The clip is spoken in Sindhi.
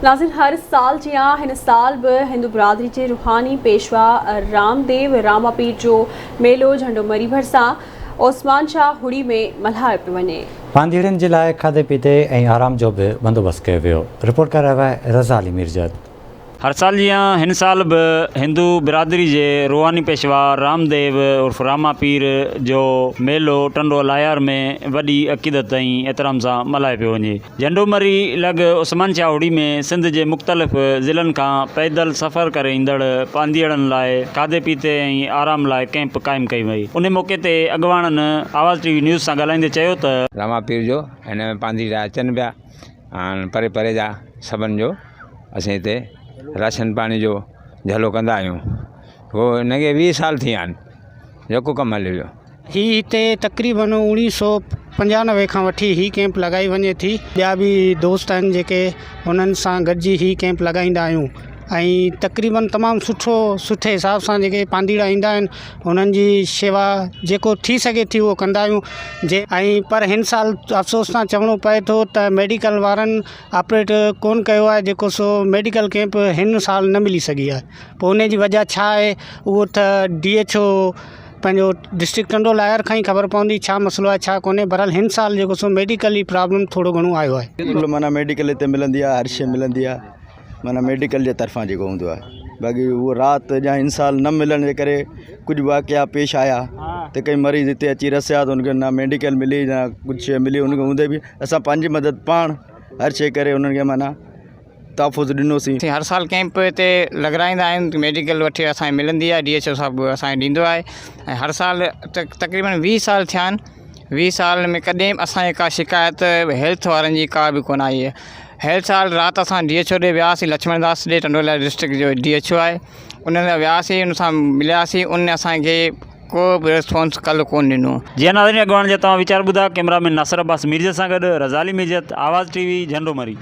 ناظرين هر سال جيان هن سال به هندو برادري جي روحاني پيشوا رامديو راماپير جو ميلو جهنڊو مري ڀرسان عثمان شاهه هڙي ۾ ملهايو پيو وڃي. پانڌيئڙن جي لاء کاڌي پيتي ۽ آرام جو به بندوبست ڪيو ويو. رپورٽ ڪري رهيو آهي رضا علي ميرجت. هر سال جيان هن سال به هندو برادري جي روحاني پيشوا رام ديو عرف راما پير جو ميلو ٽنڊو الهيار ۾ وڏي عقيدت ۽ احترام سان ملهايو پيو وڃي. جهنڊو مري لڳ عثمان شاهه هڙي ۾ سنڌ جي مختلف ضلعن کان پيدل سفر ڪري ايندڙ پانڌيئڙن لاء کاڌي پيتي ۽ آرام لاء ڪئمپ قائم ڪئي وئي. ان موقعي تي اڳواڻن آواز ٽي وي نيوز سان ڳالهائيندي چيو ته. راما پير جو هن ۾ پانڌيئڙا اچن پيا هاڻ پري پري جا سڀن جو اسين هتي راشن پاڻي جو جهلو ڪندا آهيون هو هن کي ويهه سال ٿي ويا آهن جيڪو ڪم هلي ويو. هي هتي تقريبن اوڻيهه سو پنجانوي کان وٺي هي ڪئمپ لڳائي وڃي ٿي ٻيا به دوست آهن جيڪي انهن سان گڏجي هي ڪئمپ لڳائيندا آهيون ۽ تقريبن تمام سٺو سٺي حساب سان جيڪي پانڌيئڙا ايندا آهن انهن جي شيوا جيڪو ٿي سگهي ٿي اهو ڪندا آهيون جي ۽ پر هن سال افسوس سان چوڻو پئي ٿو ته ميڊيڪل وارن آپريٽ ڪونه ڪيو آهي جيڪو سو ميڊيڪل ڪئمپ هن سال نه ملي سگهي آهي پوءِ ان جي وجهه ڇا آهي اهو ته ڊي ايڇ او پنهنجو ڊسٽرڪٽ ٽنڊو لاهر کان ئي خبر پوندي ڇا مسئلو آهي ڇا ڪونهي بهرحال هن سال جيڪو سو ميڊيڪل جي پرابلم ٿورو گهڻو آيو آهي. بلڪل معنيٰ ميڊيڪل هتي ملندي آهي هر شيء ملندي آهي معنيٰ ميڊيڪل جي طرفان جيڪو هوندو آهي باقي اهو رات يا هن سال نه ملڻ جي ڪري ڪجهه واقعا پيش آيا ته ڪئي مريض هتي اچي رسيا ته ان کي نه ميڊيڪل ملي نه ڪجهه شيء ملي ان کي هوندي به اسان پنهنجي مدد پاڻ هر شيء ڪري انهن کي معنيٰ تحفظ ڏنوسين. اسين هر سال ڪئمپ هتي لڳرائيندا آهيون ميڊيڪل وٺي اسان کي ملندي آهي ڊي ايڇ او صاحب اسان کي ڏيندو آهي ۽ هر سال تقريبن ويهه سال ٿيا آهن ويهه سال ۾ ڪڏهن به اسان کي ڪا شڪايت هيلٿ وارن جي ڪا به ڪونه آئي آهي هيلٿ سال رات اسان ڊي ايڇ او ڏي وياسين لڇمڻ داس ڏي ٽنڊو الهيار ڊسٽرڪٽ جو ڊي ايڇ او آهي ان سان وياسين ان سان ملياسين ان اسانکي ڪو به رسپانس ڪلهه ڪونه ڏنو. جي ناظرين اڳواڻن جا توهان ويچار ٻڌا ڪئميرا مين ناصر عباس ميرجت سان گڏ رضا علي ميرجت آواز ٽي وي جهنڊو مري.